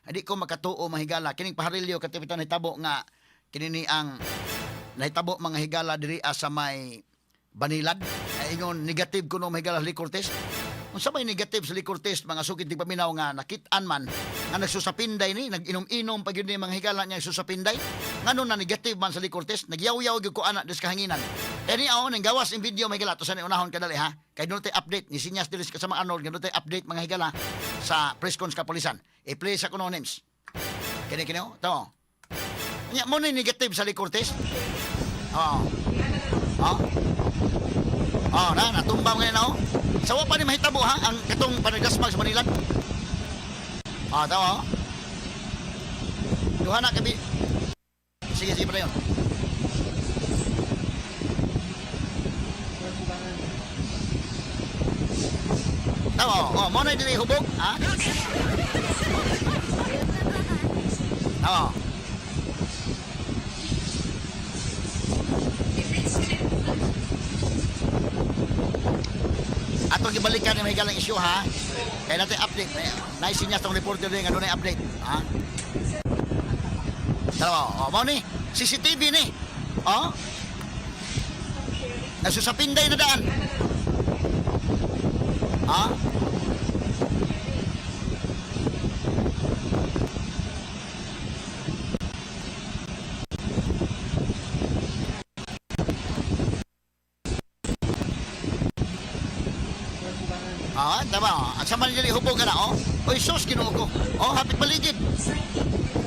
Hindi ko makatuo, mga higala, kining Pajarillo katipito nahitabo nga kini ni ang nahitabo, mga higala, diri sa may Banilad. Ay, ingon negative kuno, mga higala, liquor test. Unsa may negative sa liquor test, mga sukid tigpaminaw, nga nakit-an man nga nagsusapinday ni, nag-inom-inom pa gyud ni, mga higala niya, susapinday? Ngano na negative man sa liquor test? Nagyaw-yaw gyud ko ana des kahanginan. Kaya ni ako ning gawas in video, mga higala, to sa ni unahon kadali ha. Kay doon tay update ni sinyas diri sa kasama Arnold, doon tay update, mga higala, sa press cons kapolisan. I-play sa kuno names. Kini kini oh, to. Nya mo ni negative sa liquor test. Oh. Oh. Oh, na natumba ngayon oh. Sa wa pa ni mahitabo ha ang katong panagdasmag sa Manila. Ah, tawa oh. Duha na kabi. Sige, sige pa yun. Tawa oh. Oh, mo na dili hubog, ha? Tawa. Atong gibalikan ni may issue ha. Kaya natin update. Nice niya tong reporter din nga dunay update, ha? Dalawa, oh, mao ni CCTV ni. Oh. Nasusapinday na daan. Ha? Ah, tama. Ang sama nila hubog ka na, oh. Oy, sus, Ginoo ko. Oh, hapit maligid.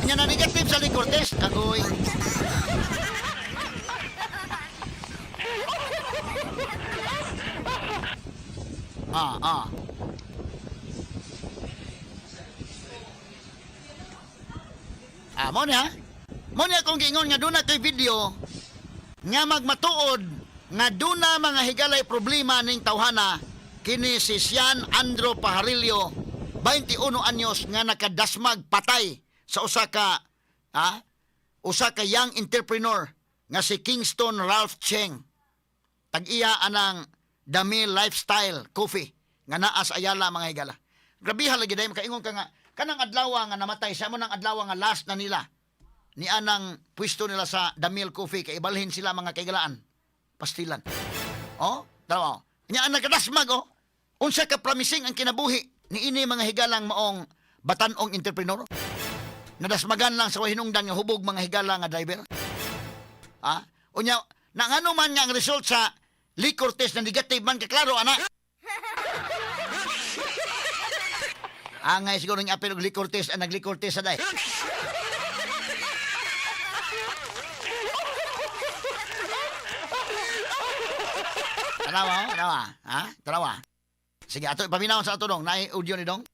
Nya na negative sa liquor test. Kagoy. Ah, ah. Ah, mo ni ha? Mo ni akong giingon nga doon na kay video nga magmatuod nga duna, mga higalay, problema ning tawhana kini si Sian Andro Pajarillo, 21 anyos, nga nakadasmag patay sa usa ka usa ka young entrepreneur nga si Kingston Ralph Cheng, tag-iya anang Dami Lifestyle Coffee nga naa sa Ayala, mga higala. Grabiha lagi dahil makaingon ka nga kanang adlaw nga namatay sa mo nang adlaw nga last na nila ni anang pwesto nila sa Damil Coffee kay ibalhin sila, mga kaigalaan, pastilan. Oh, tama. Nya ang nagkadasmag oh. Unsa ka promising ang kinabuhi ni ini, mga higalang, maong batan-ong entrepreneur? Nadasmagan lang sa hinungdan nga hubog, mga higala, nga driver. Ah, unya na ngano man nga ang result sa liquor test na negative man, kaklaro ana. Angay siguro ng apel og liquor test ang nag-liquor test sa day. Tanawa, oh, tanawa. Ha? Tanawa. Sige, ato ipaminaw sa ato dong. Naay audio ni dong.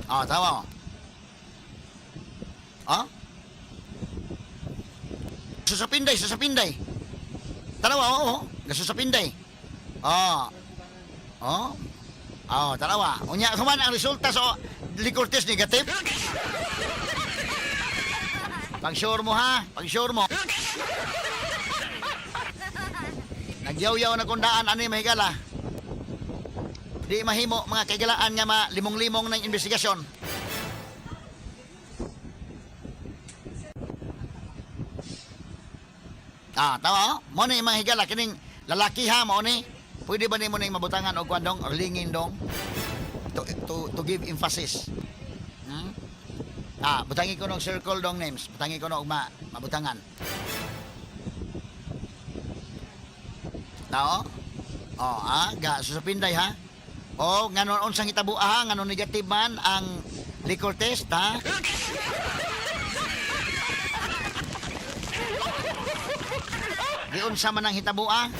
Ah, tama. Ah? Susapinday, susapinday. Tanawa, oo. Gasusapinday. Ah. Oh. Oh, tanawa. Unya, human ang resulta sa liquor test negative. Pag sure mo ha, pag sure mo. Nagyaw-yaw na kundaan ani, mahigala. Di mahimo, mga kaigalaan, nga malimong-limong ng investigasyon. Ah, tama oh? Mo ni, mga higala, kining lalaki ha, mo ni. Pwede ba nimo ning mabutangan og kwan dong or lingin dong to give emphasis? Ah, butangi ko ng circle dong names. Butangi ko og mabutangan. Tao? Oh, ah, ga susapinday ha. Oh, ngano unsang hitabo ha, ngano negative man ang liquor test ha? Giunsa man ang hitabo ah?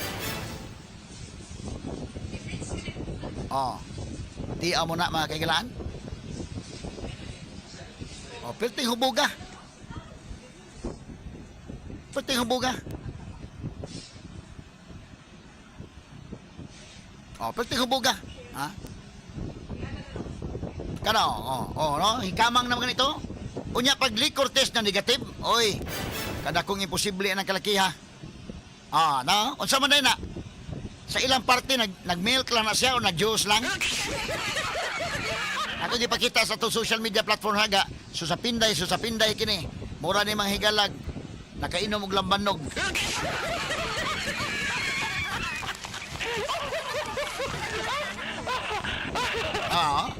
Oh. Di mo na, mga kaigalaan. Oh, perting hubuga. Perting hubuga. Oh, perting hubuga. Ha? Kana oh, oh, no, hikamang naman ganito. Unya pag liquor test na negative, oy. Kada kong imposible ang kalakiha. Ah, no? Unsa man day na? Sa ilang parte nag milk lang na siya o nag-juice lang? Ako gipakita sa atong social media platform haga, susapinday, susapinday kini. Mura ni mga higalag, nakainom og lambanog. Ah,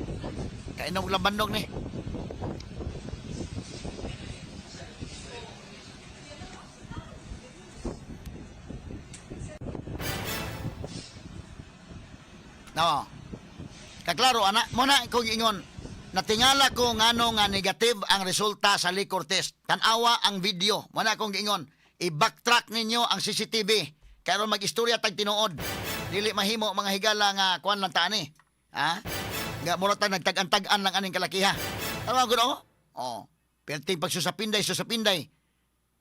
kainom og lambanog ni. No. Kaklaro ana mo na kung ingon natingala ko ngano nga negative ang resulta sa liquor test. Tan-awa ang video. Mo na akong giingon. I-backtrack ninyo ang CCTV. Karon mag-istorya tag tinuod. Dili mahimo, mga higala, nga kuan lang ta ani. Ha? Nga mura ta nagtag-an-tag-an lang aning kalakiha. Tama gud oh. Oh. Perting pagsusapinday, susapinday.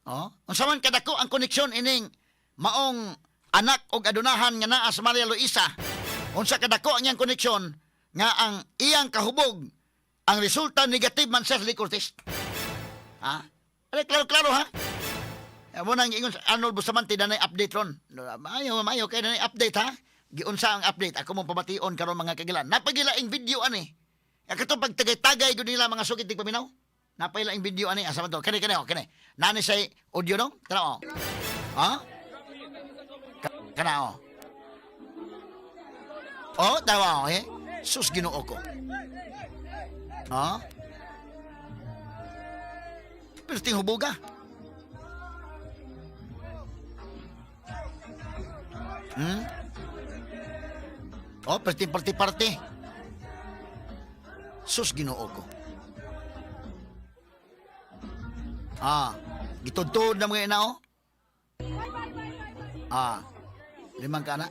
Oh, unsa man kadako ang koneksyon ining maong anak og adunahan nga naa sa Maria Luisa? Unsa kadako ang iyang koneksyon nga ang iyang kahubog ang resulta negative man sa liquor test? Ha? Ay, klaro-klaro ha. Mo nang ingon sa Arnold Bustamante, danay update ron. Maayo, maayo kay danay update ha. Giunsa ang update ako mong pabation karon, mga kagilan. Napagilaing video ani. Ya kato pagtagay-tagay gud nila, mga sugit paminaw. Napailaing video ani, asa man to? Kani kani oh, kani. Nani say audio no? Kana oh. Ha? Kana oh. Oh, tawa oh, eh. Sus, Ginoo ko. Ha? Pero ting hubuga. Oh, perting parte-parte. Sus, Ginoo ko. Ah, gitudtod na mga ina oh. Ah, limang kana.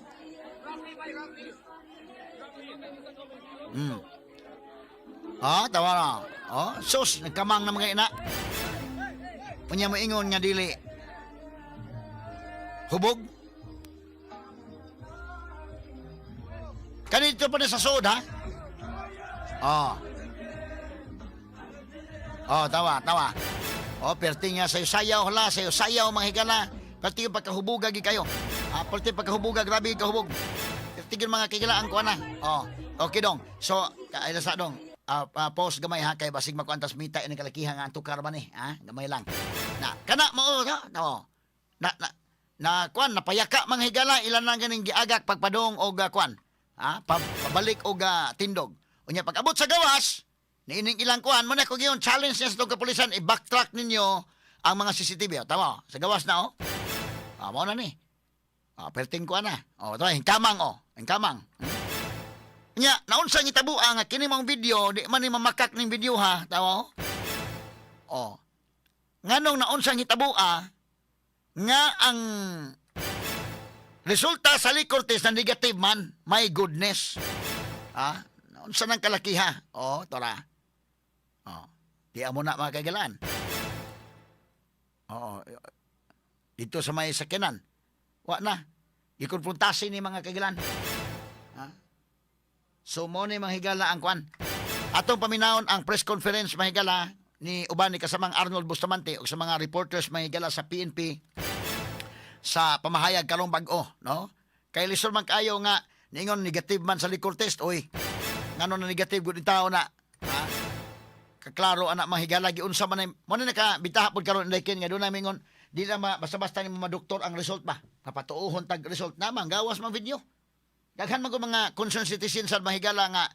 Ah, tawa na. Oh, sus, nagkamang na mga ina. Unya moingon nga dili hubog. Kanito pa na sa sud, ha? Oh. Oh, tawa, tawa. Oh, perti nga sayo sayaw hala, sayo sayaw mga higala. Perti yung pagkahubuga gi kayo. Ah, perti pagkahubuga, grabe kahubog. Perti yung mga kigilaan ko na. Oh, okay dong. So, ay sa dong. Ah, ah, pause gamay ha kay basig makuantas mita ini kalakihan nga antukar ba ni, ha? Gamay lang. Na, kana mo ha? No. Na na na kuan napayaka mga higala ilan lang ganing giagak pagpadong og kuan. Ha? Pabalik og tindog. Unya pag abot sa gawas, niining ilang kuan mo na ko giyon challenge niya sa itong kapulisan, i-backtrack ninyo ang mga CCTV. Oh, tama, sa gawas na oh. Ah, mo na ni. Ah, perting kuan na. Oh, to hingkamang oh, hingkamang. Nya, naunsa ang itabo nga kini mong video, di man ni mamakak ning video ha, tama oh. Oh. Nganong naunsa ang hitabo nga ang resulta sa liquor test na negative man? My goodness. Ah, naunsa nang kalakiha? Oh, tora. Oh. Di amo na mga kagalaan. Oo. Dito sa may sakyanan. Wa na. Gikonfrontasi ni mga kagilan. Ha? So mo ni mga higala ang kwan. Atong paminawon ang press conference, mga higala, ni uban ni kasamang Arnold Bustamante ug sa mga reporters, mga higala, sa PNP sa pamahayag karong bag-o, no? Kay lisod man kayo nga niingon negative man sa liquor test, oy. Ngano na negative gud tao na? Ha? Kaklaro ana, mga higala, giunsa man mo na naka bitaha pud karon inday nga dunay mingon di na basta-basta ni mga doktor ang result ba. Napatuohon tag result na man gawas man video. Daghan man ko mga concerned citizens sad, mga higala, nga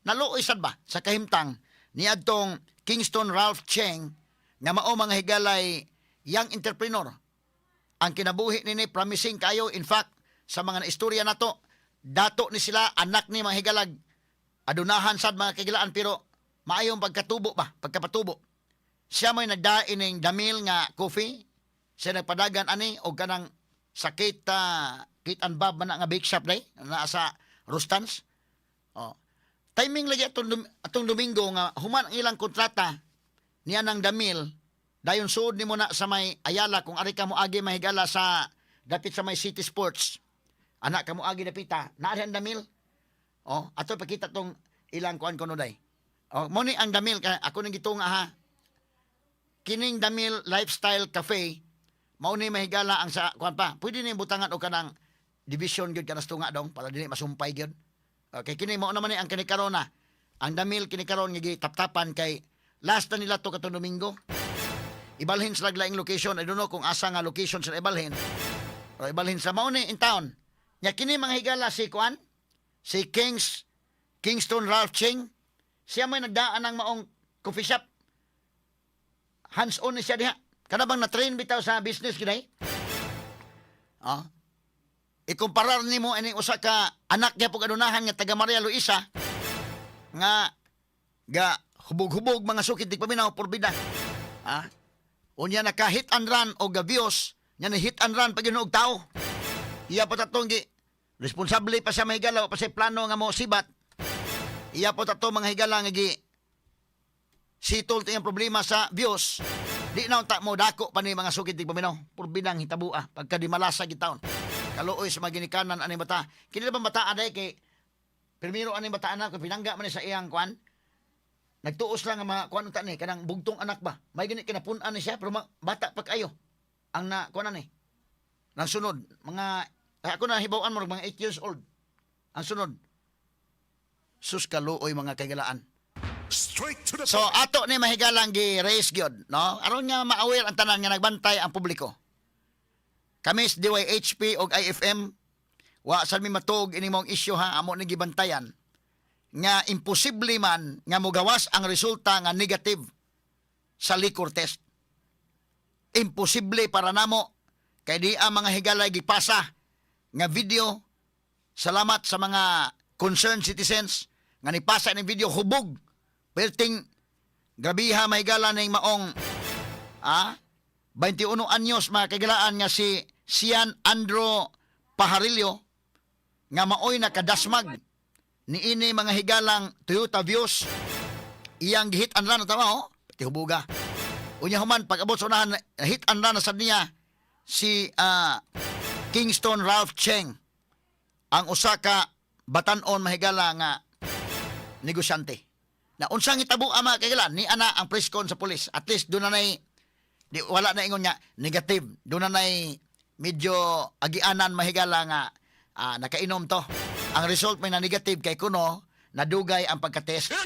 naluoy sad ba sa kahimtang ni adtong Kingston Ralph Cheng nga mao, mga higalay, young entrepreneur. Ang kinabuhi nini promising kayo. In fact, sa mga naistorya nato, dato ni sila anak ni mga higalag adunahan sad, mga kagilaan, pero maayong pagkatubo ba, pagkapatubo. Siya may nagdain ning damil nga coffee, siya nagpadagan ani og kanang sa Kate and Bob man na nga bake shop day naa sa Rustans. Oh. Timing lagi atong Domingo nga human ang ilang kontrata niya ng damil, dayon suod nimo na sa may Ayala kung ari ka mo agi, mahigala, sa dapit sa may City Sports. Anak ka mo agi dapita, naa ang damil. Oh, ato pakita tong ilang kuan kuno day. Oh, mo ni ang Damil kay ako ning gitunga ha. Kining Damil Lifestyle Cafe mao ni, mahigala, ang sa kuan pa. Pwede ni butangan og kanang division gyud kanas tunga dong para dili masumpay gyud. Okay, kini mao naman ni ang kini karon na. Ang Damil kini karon nga gitaptapan kay last na nila to katong Domingo. Ibalhin sila laing location. I don't know kung asa nga location sila ibalhin. Pero ibalhin sa mao ni in town. Nya kini, mga higala, si kuan, si Kingston Ralph Ching, siya may nagdaan ng maong coffee shop. Hands-on ni siya diha. Kana bang na-train bitaw sa business ginay? Ah. Ikumparar nimo ini usa ka anak niya pug adunahan nga taga Maria Luisa nga ga hubog-hubog, mga sukid di paminaw porbida. Ah. Unya naka hit and run og ga Vios, nya ni hit and run pag og tao. Iya pa tatong gi responsable pa siya, mahigala, wa pa siya plano nga mo sibat. Iya po tato, mga higala, nga gi sitol iyang problema sa Vios. Di na unta mo dako pa ni, mga sukid di paminaw. Purbinang hitabua pagka di malasa gitaon. Kaluoy sa mga ginikanan ani bata. Kini ba bata aday kay primero ani bata anak pinangga man ni sa iyang kuan. Nagtuos lang ang mga kuan unta ni kanang bugtong anak ba. May gani kinapun-an ni siya pero bata pa kayo. Ang na kuan ni. Nang sunod mga ako na hibaw-an mo mga 8 years old. Ang sunod. Sus, kaluoy, mga kaigalaan. Straight to the So ato ni, mahigalang, gi-raise gyud, no? Aron nga ma-aware ang tanan nga nagbantay ang publiko. Kami sa DYHP og IFM, wa sad mi matuog ini mong issue ha, amo ni gibantayan nga imposible man nga mogawas ang resulta nga negative sa liquor test. Imposible para namo kay di ang mga higalay gipasa nga video. Salamat sa mga concerned citizens nga nipasa ning video hubog. Perting grabiha, mahigala, ning maong 21 anyos, mga kagalaan, nga si Sian Andro Pajarillo nga maoy nakadasmag ni ini, mga higalang, Toyota Vios iyang hit and run, tama oh, pati hubuga. Unya human pag abot sa unahan, hit and run na sad niya si Kingston Ralph Cheng, ang usa ka batan-on, mahigala, nga negosyante. Na unsang hitabo ama kay ni ana ang press con sa pulis. At least doon na nay di wala na ingon nga negative. Doon na nay medyo agianan, mahigala, nga nakainom to. Ang result may na negative kay kuno nadugay ang pagka-test.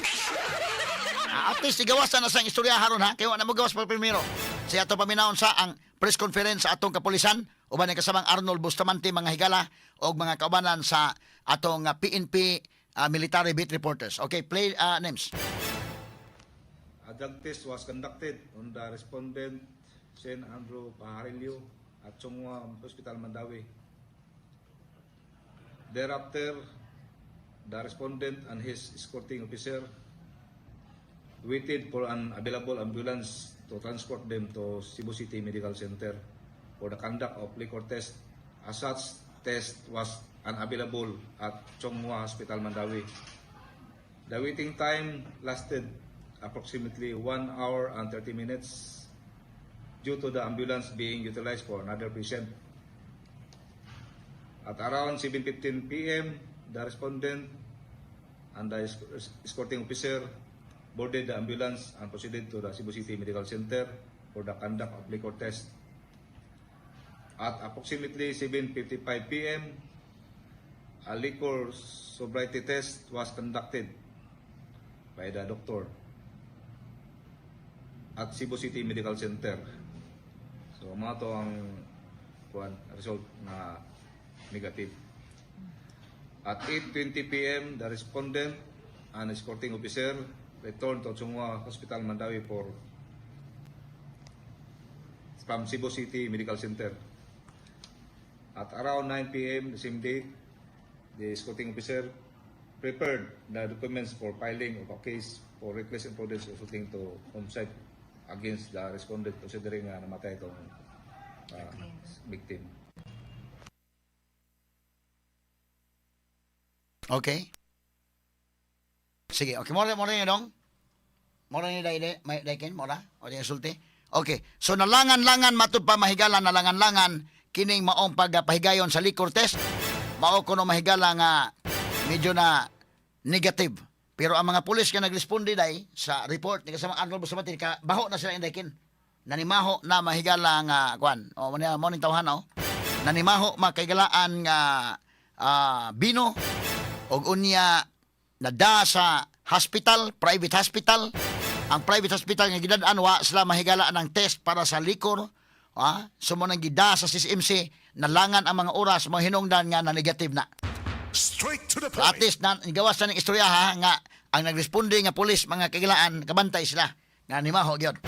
At least igawasan na sa istorya haron ha kay wa na mo gawas pa primero. Sa ato paminawon sa ang press conference sa atong kapulisan uban ni kasamang Arnold Bustamante, mga higala, og mga kaubanan sa atong PNP military beat reporters. Okay, play names. A drug test was conducted on the respondent, Sen Andrew Pajarillo, at Chong Hua Hospital, Mandaue. Thereafter, the respondent and his escorting officer waited for an available ambulance to transport them to Cebu City Medical Center for the conduct of liquor test, as such test was unavailable at Chong Hua Hospital, Mandaue. The waiting time lasted approximately 1 hour and 30 minutes due to the ambulance being utilized for another patient. At around 7:15 p.m., the respondent and the escorting officer boarded the ambulance and proceeded to the Cebu City Medical Center for the conduct of liquor test. At approximately 7:55 p.m., a liquor sobriety test was conducted by the doctor at Cebu City Medical Center. So mga to ang kuan result na negative. At 8:20 p.m., the respondent and escorting officer returned to Chong Hua Hospital, Mandaue for from Cebu City Medical Center. At around 9 p.m. the same day, the escorting officer prepared the documents for filing of a case for reckless imprudence resulting to homicide against the respondent, considering nga namatay itong victim. Okay. Sige, okay. Mora, mora yun dong. Mora ni dai may daikin, mora. O di sulti. Okay. So nalangan-langan matud pa, mahigala, nalangan-langan kining maong pagpahigayon sa liquor test. Mao kuno, mahigala, nga medyo na negative. Pero ang mga pulis nga nagresponde day sa report ni kasama Arnold Bustamante, ka baho na sila inday kin. Nanimaho na mahigala nga kwan. O mo mo ning tawhana oh. Nanimaho makaigalaan nga bino og unya nada sa hospital, private hospital. Ang private hospital nga gidad-an, wa sila mahigala ng test para sa liquor. So mo nang gida sa CCMC, nalangan ang mga oras, mga hinungdan nga na negative na. Straight to the So at point. least na gawas na ng istorya ha nga ang nagresponde nga pulis, mga kagilaan, kabantay sila nga nimaho gyud.